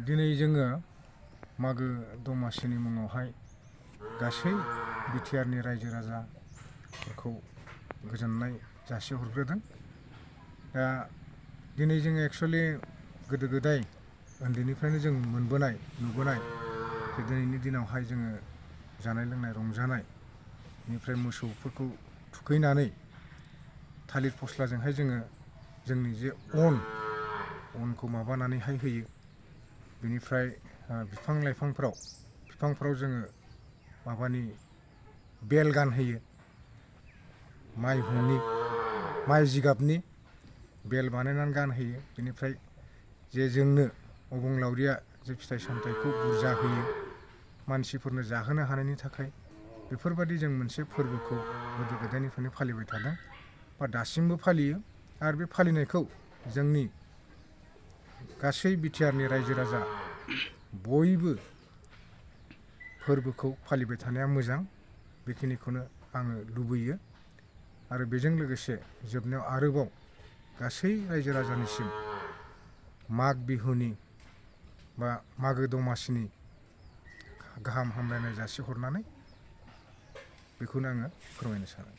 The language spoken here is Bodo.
दिनै जोङो मागो दमासिनि मुङावहाय गासै बिटिआरनि रायजो राजाफोरखौ गोजोननाय जासिहरग्रोदों। दा दिनै जोङो एक्सुवेलि गोदो गोदाय उन्दैनिफ्रायनो जों मोनबोनाय नुबोनाय जे दिनैनि दिनावहाय जोङो जानाय लोंनाय रंजानाय बेनिफ्राय मोसौफोरखौ थुखैनानै थालिर फस्लाजोंहाय जोङो जोंनि जे अनखौ माबानानैहाय होयो। बेनिफ्राय बिफां लाइफांफ्राव जोङो माबानि बेल गानहोयो, माइ जिगाबनि बेल बानायनानै गानहोयो। बेनिफ्राय जे जोंनो अबंलावरिया जे फिथाइ सामथाइखौ बुरजा होयो मानसिफोरनो जाहोनो हानायनि थाखाय, बेफोरबादि जों मोनसे फोरबोखौ गोदो गोदायनिफ्रायनो फालिबाय थादों बा दासिमबो फालियो। आरो बे फालिनायखौ जोंनि गासै बिटिआरनि रायजो राजा बयबो फोरबोखौ फालिबाय थानाया मोजां, बेखिनिखौनो आङो लुबैयो। आरो बेजों लोगोसे जोबनायाव आरोबाव गासै रायजो राजानिसिम माग बिहुनि बा मागो दमासिनि गाहाम हामलायनाय जासिहरनानै बेखौनो आङो फोरमायनो सानो।